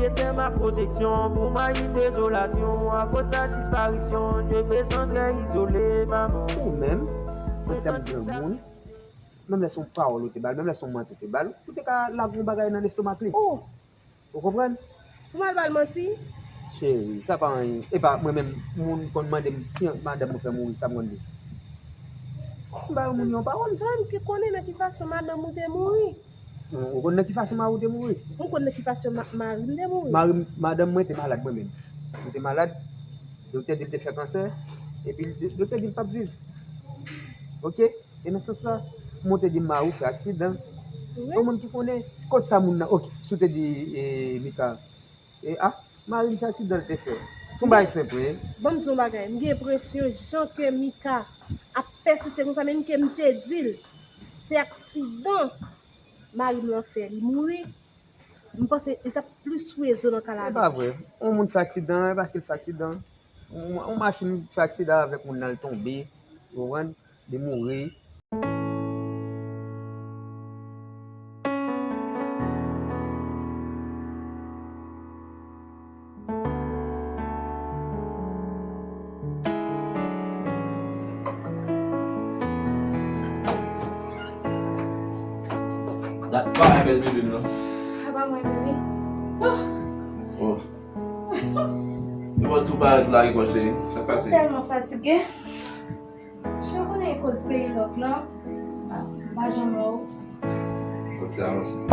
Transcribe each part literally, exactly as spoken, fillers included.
Éternel ma protection, pour moi une désolation, à cause ta disparition, je me sens très isolé, maman. Ou menm, an tèm granmoun, menm lè se yon pawòl ou te ba l, menm lè se yon manti ou te ba l, ou te ka lage yon bagay nan lestomak li. Oh! Ou konprann? Pou m al ba l manti? Cheri, sa pa anyen. Epa, mwen menm, moun konn mande m ki madanm mwen fè mouri, sa m konn di? M ba yon moun yon pawòl. Sa m ki konnen nan ki fason madanm ou te mouri. Ou konn nan ki fason mari w te mouri? M konn nan ki fason ma- mari m te mouri. Mari m- madanm mwen te malad mwen menm. Li te malad, doktè di l te fè kansè, epi l- doktè di l p ap viv. Oke? E nan sans la, m te di mari w fè aksidan. Wi. Yon moun ki konnen, kot sa moun nan, oke, si w te di e, Mika, e a, mari m se aksidan l te fè. Se yon bagay senp, wi. Ban m di yon bagay, m gen enpresyon jan ke Mika ap pèsiste konsa, menm ke m te di l se aksidan mari m lan fè li mouri, m panse li t ap plis foure zo nan kalabit. E pa vre. Yon moun fè aksidan, e paske l fè aksidan. Yon, yon machin fè aksidan avèk moun nan, l tonbe, ou konprann, li mouri. Dat pa bèl bebe m nan. Apa mwen bebe? Oh. Oh. Yo pa tou parèt la, Igor cheri. Sa k pase? Tèlman fatige. Cheri, ou konnen e koz peyi lòk lan. Ah, m pa janm wè w. Fò ti avanse. Ou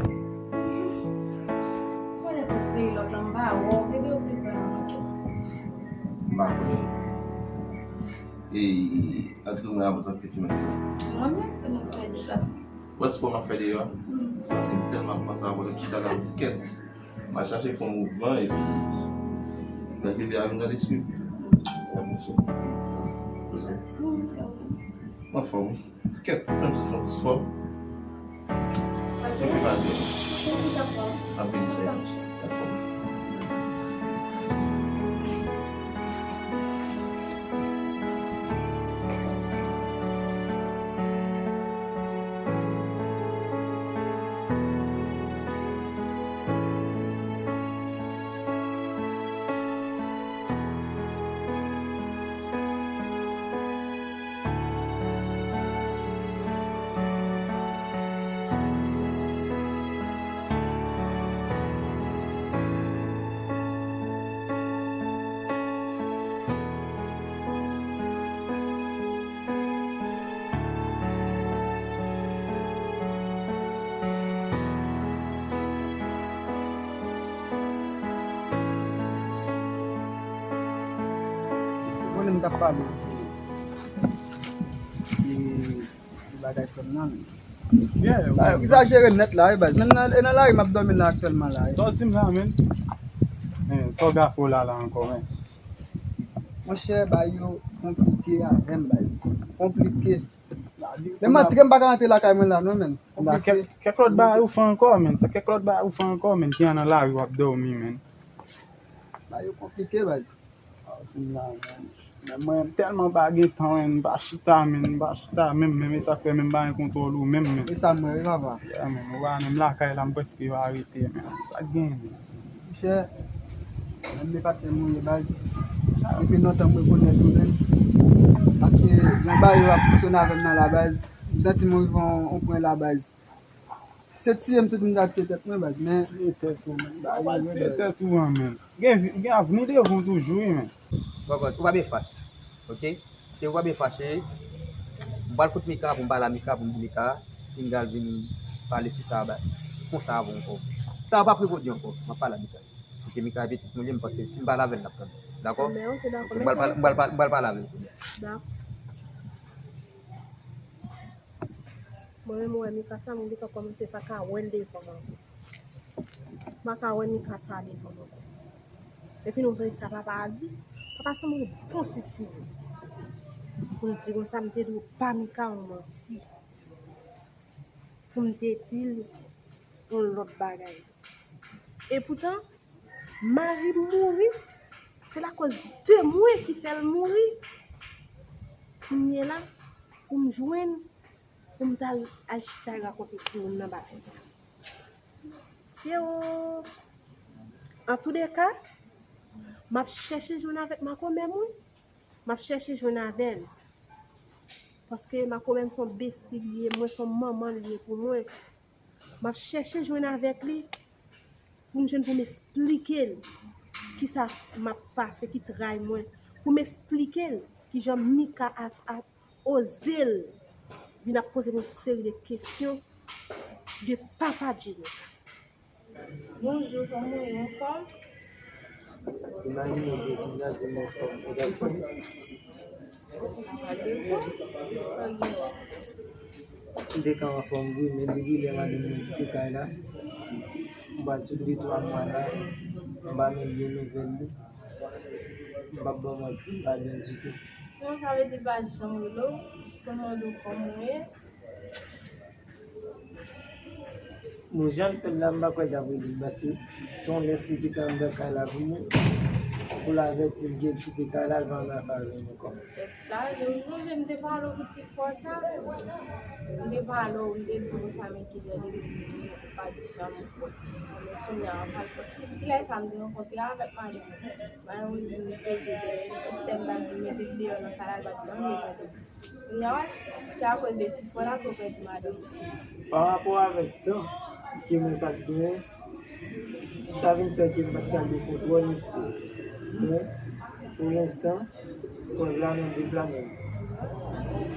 konnen e koz peyi lòk lan, m pa wè w. Bebe, ou pi pran nan manke. M pa konnen. E, antre mwen avan sa te pi mal. Mwen menm, se mwen ki fè deplasman. Wè spò m ap fè deyò a? Mm. Se paske m tèlman ap panse avè w, m chita la, m di kèt. M al chache fè yon mouvman epi lè bebe a vin nan lespri m. Sa ap mache. Mwen anfòm wi. Kèt, menm si m santi spò. Mwen fè pa di. Ap vin fè. Dakò. Konnen m t ap pale de, de bagay frè m nan. Yeah, yo egzajere nèt la, wi, baz. Menm nan, e nan lari m ap dòmi la aktyèlman la, wi. Sa w di m la, menn? Men, sa w gafe w la, la ankò, menn? Monchè, bagay yo konplike avè m, baz. Konplike. Menm antre, m pa ka rantre lakay mwen la, non, menn. Kèk, kèk lòt bagay ou fè ankò, menn. Se kèk lòt bagay ou fè ankò, menn, ki an nan lari w ap dòmi, menn. Bagay yo konplike, baz. Ah, se m la, menn. Men mwen tèlman pa gen tan, menn, m pa chita, menn, m pa chita menm, menn, e sa k fè menm m pa gen kontwòl ou menm, menn. E sa m wè, wi, papa. Yeah, menn, ou pa menm lakay la, m prèske pa rete, menn. Sa k gen, menn? Monchè, menm e patnè m ou ye, baz. Depi lontan m rekonèt ou, menn. Paske jan bagay yo ap fonksyone avè m nan la, baz, m santi m rive yon, yon pwen la, baz. Se tiye m sot m ta tiye tèt mwen, baz, men. Tiye tèt ou, menn. Ou pa tiye tèt ou an, menn. Gen vi, gen avni devan w toujou, wi, menn. Bon, bon, ou pa byen fache, oke? Se ou pa byen fache. M pral kote Mika pou m pale a Mika, pou m di Mika, Kingal vin pale sou sa, ba, konsa avè w ankò. Sa a p ap repwodui ankò. M ap pale a Mika. Oke, Mika, epi tout moun, m panse, si m pale avè l, l ap tande. Dakò? Men, oke, dakò. Oke, m pral pale, m pral pale, m pral pale avè l kounye a. Dakò. Mwen menm, mwen wè Mika sa, mwen gentan kòmanse pa ka wè l devan m ankò. M pa ka wè Mika sa devan m ankò. Epi nou konn sa papa a di, papa sanble yon bon sitire. Pou l di konsa, m te dwe ba Mika yon manti. Pou m te di l yon lòt bagay. Epoutan, mari m mouri, se lakòz de mwen ki fè l mouri. Kounye la, pou m jwenn, pou m t al, al chita rakonte timoun nan bagay sa. Se o, Antoudeka, m ap chèche jwenn avèk makomè m, wi. M ap chèche jwenn avè l. Paske makomè m se yon besti li ye, mwen se yon manman li ye pou mwen. M ap chèche jwenn avèk li pou m jwenn pou m esplike l kisa m ap pase, ki tray mwen. Pou m esplike l kijan Mika a, a oze l vin ap poze m yon seri de kesyon de papa Jennifer. Bonjou, kòman w ye? Anfòm? Imajine ke si m ta di m anfòm, ou t ap kwè m? Sa pa devan. Sa w genyen? M te ka anfòm wi, men depi lè madanm mwen kite kay la, m pral sou de twa mwa la, m pa menm gen nouvèl li. M p ap ba w manti, m pa byen ditou. Non, sa vle di l pa janm rele w pou l mande w kòman w ye. Bon, jan l fè l la, m pa kwè l t ap rele m, paske se yon lèt li te ka anndan kay la pou mwen, pou l avèti m ke l kite kay la, l pa nan afè avè m ankò. Tèt chaje, ou sonje m te pale w pou ti frè sa? M te pale w, m te di w sa, men kijan li vini, ou pa t janm kwè. Men kounye a, pa l kwè. Kilè sa m te rankontre avèk madanm mwen? Madanm mwen di m peze dèyè li, tout tèm ta di mete l deyò nan kay la, l pa t janm mete l. Kounye a, se akoz de ti frè la ke w pèdi madanm ou. Pa rapò avèk tan ke mwen pa t genyen, sa vin fè ke m pa t ka gen kontwòl misye. Men, pou lenstan, prèv la nan de plan mwen.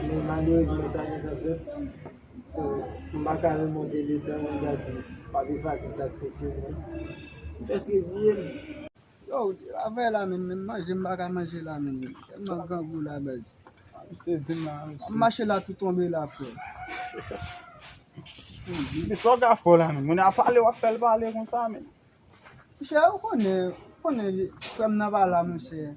Men malerezman, sa gentan fèt. So, m pa ka remonte letan, mwen ta di, m ap efase sa k fèt yo, men m fè s reziye m. Yo, avè la menm, menm manje m pa ka manje la menm. Tèlman grangou la baz. Misye di m la, misye. M mache la tou tonbe la, frè. Misye, sa w ka fè w la menm? Moun ap pale, w ap fè l pale konsa menm. Monchè, ou konnen, ou konnen frè m nan pa la, monchè.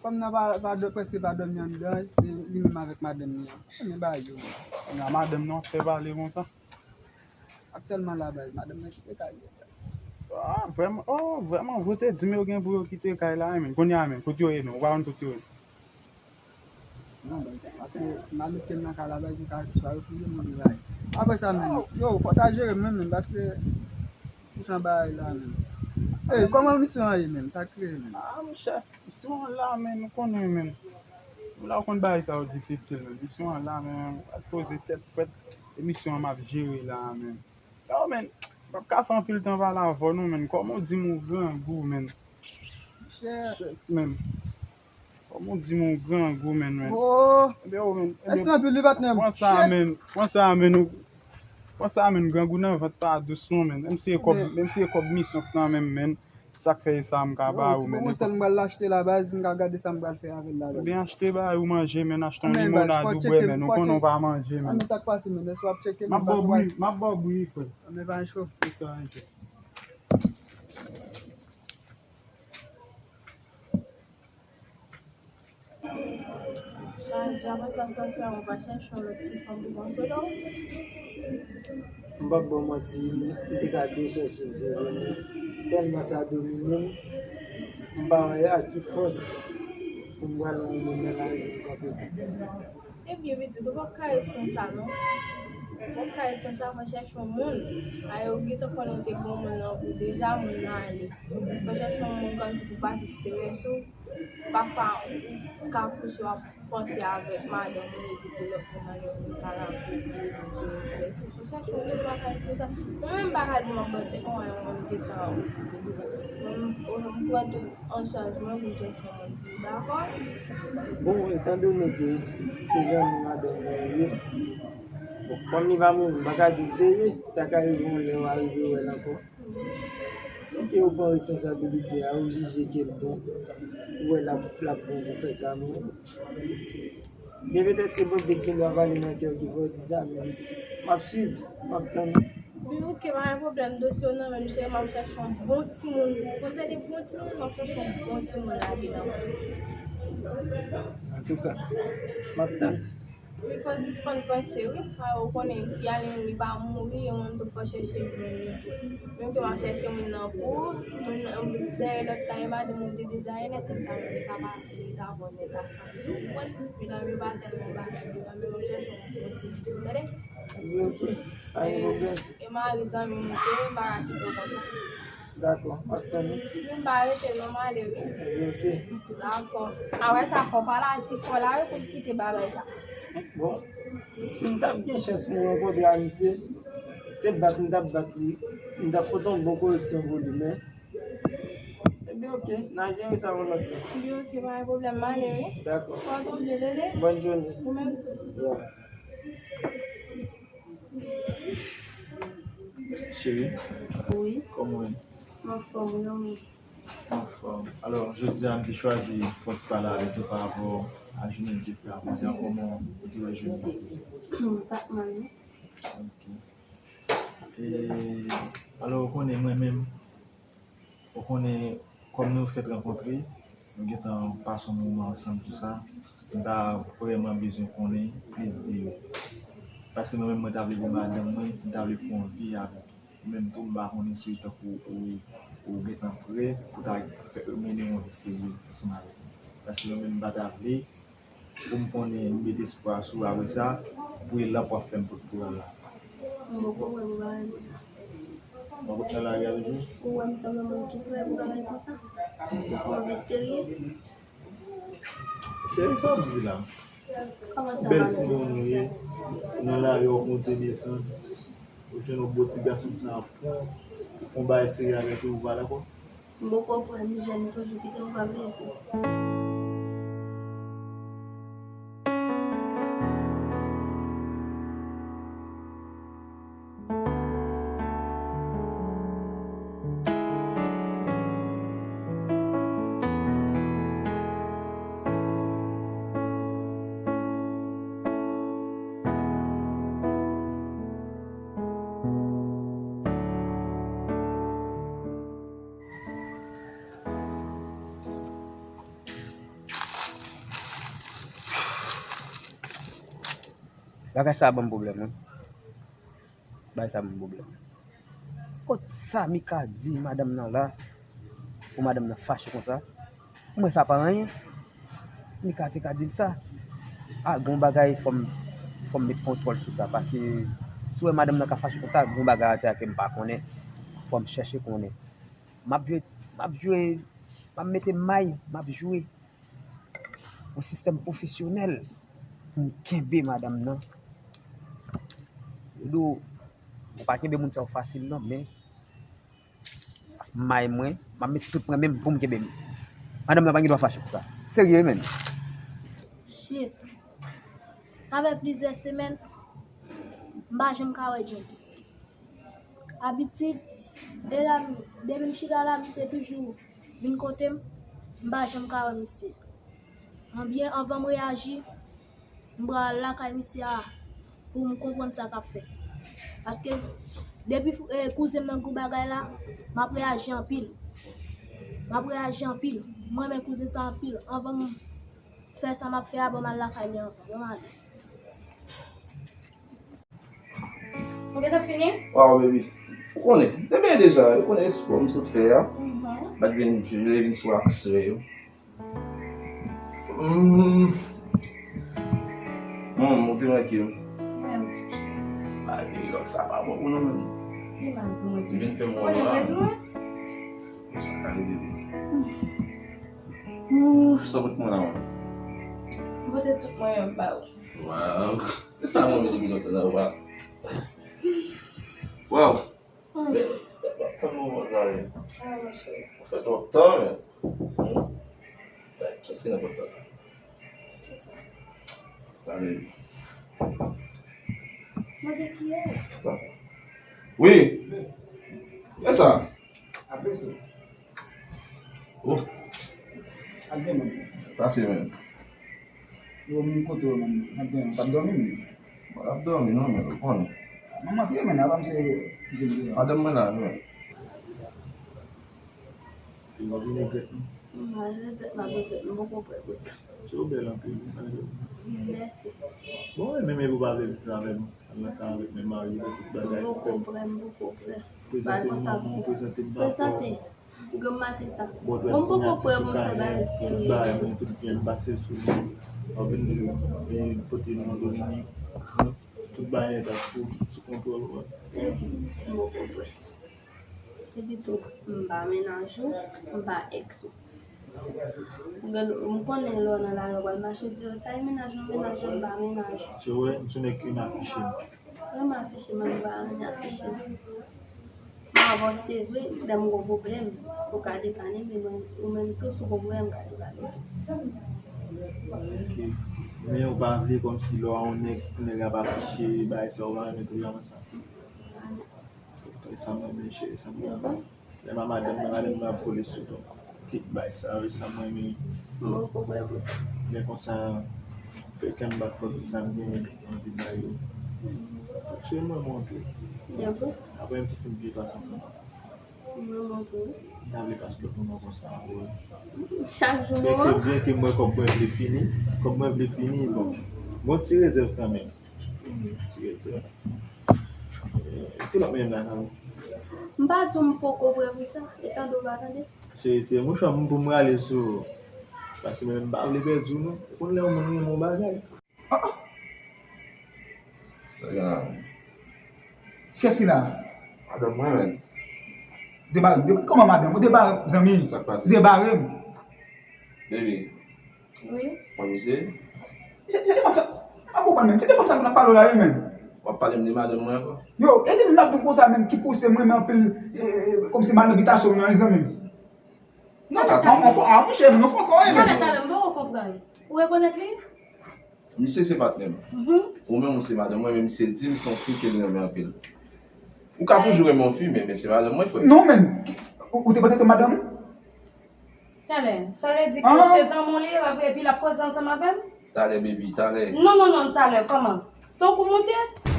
Frè m nan pa, pa dò-, prèske pa dòmi anndan, se li menm avèk madanm li an. Ou konnen bagay yo. Kounya madanm nan w ap fè pale konsa. Aktyèlman la, baz, madanm mwen kite kay li. Ah, vrèman, oh, vrèman, ou te di m yo gen pou yo kite kay la, men kounye a menm, kote yo ye menm, ou pa konn kote yo ye. Non, baz, paske si m al kite m nan kay la, baz, m ka swa refize m oubyen bagay. Apre sa, menm, yo, fò ta jere m menm, menm, paske tout jan bagay la, menm. Ey, kòman misyon an ye menm? Sa k rive menm? Ah, monchè, misyon an la, menm, ou konnen, menm. Ou la, ou konn bagay sa yo difisil, menm. Misyon an la, menm, al poze tèt frèt, e misyon an m ap jere la, menm. Yo, men, m p ap ka fè anpil tan pale avè w non, men. Kòman w di m ou grangou, men? Monchè. Shit, men. Kòman w di m ou grangou, men, men? Oh. Ebyen, yo, men, ebyen, èske anpil li, patnè m? Pran sa, men. Pran sa, men. Pran sa, men. Grangou nan vant pa dous non, men. Menm si e kòb, menm si e kòb misyon k nan men m, men. Sa k fè e sa m ka ba ou, men. Ti bonbon sèl m pral achte la, baz, m ka gade sa m pral fè avè l la, baz. Ebyen, achte bay ou manje, men, achte yon limonad ou bwè, men, ou konnen w pa manje, men. Anben, sa k pase, men, èske w ap tcheke m? M ap ba w bri, m ap ba w bri, frè. Anben, pa gen cho. Se sa, enke. Chaje, apre sa, sa w fè, ou pa chèche yon lòt ti fanm pou konsole w? M p ap ba w manti, m te ka byen chèche l, se vre, men tèlman sa domine m, m pa wè ak ki fòs pou m pral wè yon moun nan lari pou m kanpe. Ebyen, pitit, ou p ap ka ret konsa, non. Ou p ap ka ret konsa, fò chèche yon moun. Ayè, ou gentan konnen ou te gen yon moun nan ou deja, moun nan ale. Fò chèche yon moun kòmsi pou pase estrès ou. Pafwa, ou ka kouche, w ap panse avèk madanm ou epi pou lòt moun nan yon moun pa la pou ou, pou ou jere estrès ou. Fò chèche yon moun pa ka ret konsa. Mwen menm, m pa ka di m ap ban tèt mwen yon moun ki tan okipe konsa. Mwen menm, m pran tout an chaj mwen pou m chèche yon moun. Dakò? Bon, etandone ke se zanmi madanm mwen ou ye, bon, kòm li pa mouri, m pa ka di l te ye, sa ka rive yon lè w a rive wè l ankò. Si ke ou pran responsabilite a, ou jije ke l bon, ou wè l ap, l ap bon pou fè sa, mwen. Gen petèt se Bondye ki gen dwa pale nan kè w ki fè w di sa, men m ap swiv, m ap tann. Wi, oke, pa gen pwoblèm, dosye w nan men m, cheri, m ap chèche yon bon timoun pou ou. Kote de bon timoun, m ap chèche yon bon timoun lage nan men w. Antouka, m ap tann. Wi, fò w sispann panse, wi. Ou konnen, fi a li menm, li pa mouri, e mwen tou fò chèche jwenn li tou. Menm ke m ap chèche moun nan pou ou, moun nan, dèyè lòt la, e madanm ou te deja ye nèt, moun sa menm, li ka pa, li ta bon nèt la, san sou pwen. Medam yo pa tèlman bati, medam yo, m ap chèche yon bon ti moun, tande? Wi, oke. Pa gen pwoblèm. E, e mari zanmi m ou te ye, m pa ka kite w konsa. Dakò, m ap tann ou. M pa rete non, m ale wi. Ok. Dakò. Apre sa, fò w pa la di fò la wi pou l kite bagay sa. Bon, si m t ap gen chans pou m rankontre a misye, se bat m t ap bat li, m t ap pote yon bon koreksyon pou li, men. Ebyen, ok, n a jere sa yon lòt lè. Ebyen, ok, pa gen pwoblèm, m ale wi. Dakò. Fò w tonbe, Dede. Bòn jounen. Ou menm tou. Yeah. Cheri, wi, kòman w ye? M anfòm wi, ou menm? M anfòm. Alò, jodi a, m te chwazi fè yon ti pale avèk ou pa rapò a jounen m te fè a. Jodi a, kòman ou te wè jounen an? M pa t mal, non. Ok. E, alò, ou konnen mwen menm, ou konnen, kòm nou fèk rankontre, nou gentan pase yon moman ansanm, tou sa. M ta vrèman bezwen konnen plis de ou. Paske mwen menm, mwen ta vle gen madanm mwen, m ta vle fè yon vi avèk ou. Ou menm tou, m pa konnen si w tankou ou, ou gentan prè pou ta fè, mennen yon vi serye ansanm avèk mwen. Paske mwen menm, m pa ta vle pou m konnen m mete espwa sou ou, apre sa, pou e la pou w ap fè m pot pou w la. M poko prè pou bagay konsa. Ou poko nan lari a toujou? Ou wè m sanble moun ki prè pou bagay konsa? Pou yon vi serye? Cheri, sa w ap di la? Kòman sa, bèl timoun ou ye, nan lari w ap monte desann, ou jwenn yon bò ti gason konsa ap pran, fè yon bagay serye avèk li, ou pa dakò? M poko prè, m jèn toujou, kite m pran plezi. Bagay sa a ban m pwoblèm, wi. Bagay sa a ban m pwoblèm. Kot sa Mika di madanm nan la, pou madanm nan fache konsa? Mwen sa pa anyen. Mika te ka di l sa. A, gon bagay fò m, fò m met kontwòl sou sa, paske si w wè madanm nan ka fache konsa, gon bagay atè a ke m pa konnen. Fò m chèche konnen. M ap jwe, m ap jwe, m ap mete may, m ap jwe yon sistèm pwofesyonèl pou m kenbe madanm nan. Yo di w, ou pa kenbe moun sa yo fasil non, men may mwen, m ap met tout mwen menm pou m kenbe m. Madanm nan pa gen dwa fache pou sa. Serye, menm. Shit. Sa fè plizyè semèn, m pa janm ka wè James. Abitid, e la, depi m chita la, misye toujou vin kote m, m pa janm ka wè misye. Anbyen, anvan m reyaji, m pral lakay misye a pou m konprann sa k ap fèt. Paske depi, eh, kouzen m nan gou bagay la, m ap reyaji anpil. M ap reyaji anpil. M renmen kouzen sa anpil. Anvan m fè sa m ap fè a, ban m al lakay li anvan. Ban m ale. Ou gentan fini? Waw, baby. Ou konnen, m te benyen deja. Ou konnen espò m sot fè a. Mhm. M pa t vin, vin, vin sou aksè yo. Hmm. Hmm, ou te manke m. Mwen, m ti chè. Ay, baby, lòk sa pa bon pou nou menm. Li mal pou mwen. Li vin fè m wè nou la. Sa ka rive, baby. Ouf, sa bout mwen la, mwen. M pote tout mwen yo, m ba ou. Waw. Se sa mwen menm depi lontan la, waw. Waw. Men, men, men, men, men, men. Ah, mon chéri. Ou fè twòp tan, men. Hmm. Ben, kiyès ki nan pòt la? Kiyès sa? Tande. Mande kiyès? Wi. Kiyès sa? Apre sa. Oh. Ap gen moun. Pase menm. Yo, moun kote yo menm. Ap gen, t ap dòmi menm. Mwen ap dòmi non, men ou konnen. Manman, ki men, avan m se ki te di. Madanm mwen la, non. Ou pa vin regrèt non. M pa regrèt, m ap regrèt, m poko prè pou sa. Yo bèl anpil, wi, malgre. Mèsi. Bon, e menm e pou pale avè m, al nan kay avèk men mari, tout bagay. M poko prè, m poko prè. Prezante m manman, prezante m papa. Prezante. Granm maten sa. Bon, m poko prè pou m fè bagay serye. Bagay mwen tout byen, m pase sou li. Mwen vin, vin pote nou an Dominik. Tout bagay nèt ap sou, sou kontwòl, wè. M poko prè. Epi tou, m pa mennaj ou, m pa ex ou. M gen, m konnen lè w nan lari w pral mache di yo, "Sa e mennaj mwen, mennaj mwen, m pa mennaj ou." Se vre, m se nèg ki renmen afiche m. Renmen afiche m, m pa renmen afiche m. Mwen avè w, se vre, lè m gon pwoblèm, ou ka depanne m, men mwen, ou menm tou, si w gon pwoblèm, m ka depanne w. Ok. Men ou pa vle kòmsi lè w a yon nèg, nèg ap afiche, bagay sa, ou pa renmen tou, jan sa. E sa m renmen, cheri, sa m renmen. Lè m a madanm mwen, madanm mwen ap kole sou tonton. Kit bay sa, wi, sa m renmen. Mwen poko prè pou sa. Men konsa, fè kè m bat pou tout sa m genyen, anvi bay yo. Cheri, mwen renmen w tou. Apre m santi m byen pase ansanm. Mwen renmen w tou. M ta vle pase lòt moun nan konsa, wi. Chak jou mwen. Byenke, byenke m wè kòb mwen vle fini, kòb mwen vle fini, bon. Gon ti rezèv kanmenm. Ti rezèv. Ki lòt mwen la, Kami? M pa di w m poko prè pou sa, e tande w pa tande. Cheri, se mouchwa m pou m rale sou ou. Paske mwen menm m pa vle pèdi w non. Ou konn lè yon moun renmen yon bagay. Sa gen la menm? Kiyès ki la? Madanm mwen menm. Debare m, debare, kòman madanm? Ou debare m, zanmi. Sa k pase? Debare m. Baby. Wi. Mwen misye. Se, se de fanm sa. M pa konprann, men. Se de fanm sa nou ap pale la, wi, men. W ap pale m de madanm mwen ankò? Yo, e li menm l ap di m konsa, men, ki pouse m renmen anpil, e, e, kòmsi mal nan bitasyon nan, zanmi. Non, men, non, talè. An, an, an, monchè, non, fò kò, wi, men. Talè, talè, m poko konprann. Ou rekonèt li? Misye se patnè m. Mhm. Ou menm, ou se madanm mwen, men misye di m se yon fi ke l renmen anpil. Ou ka toujou renmen yon fi, men, men se madanm mwen, frè. Non, men, ou, ou te panse se madanm ou? Talè, sa vle di ke se zanmi w li ye, apre epi l ap koze ansanm avè m? Talè, baby, talè. Non, non, non, talè, kòman? Se yon kou monte?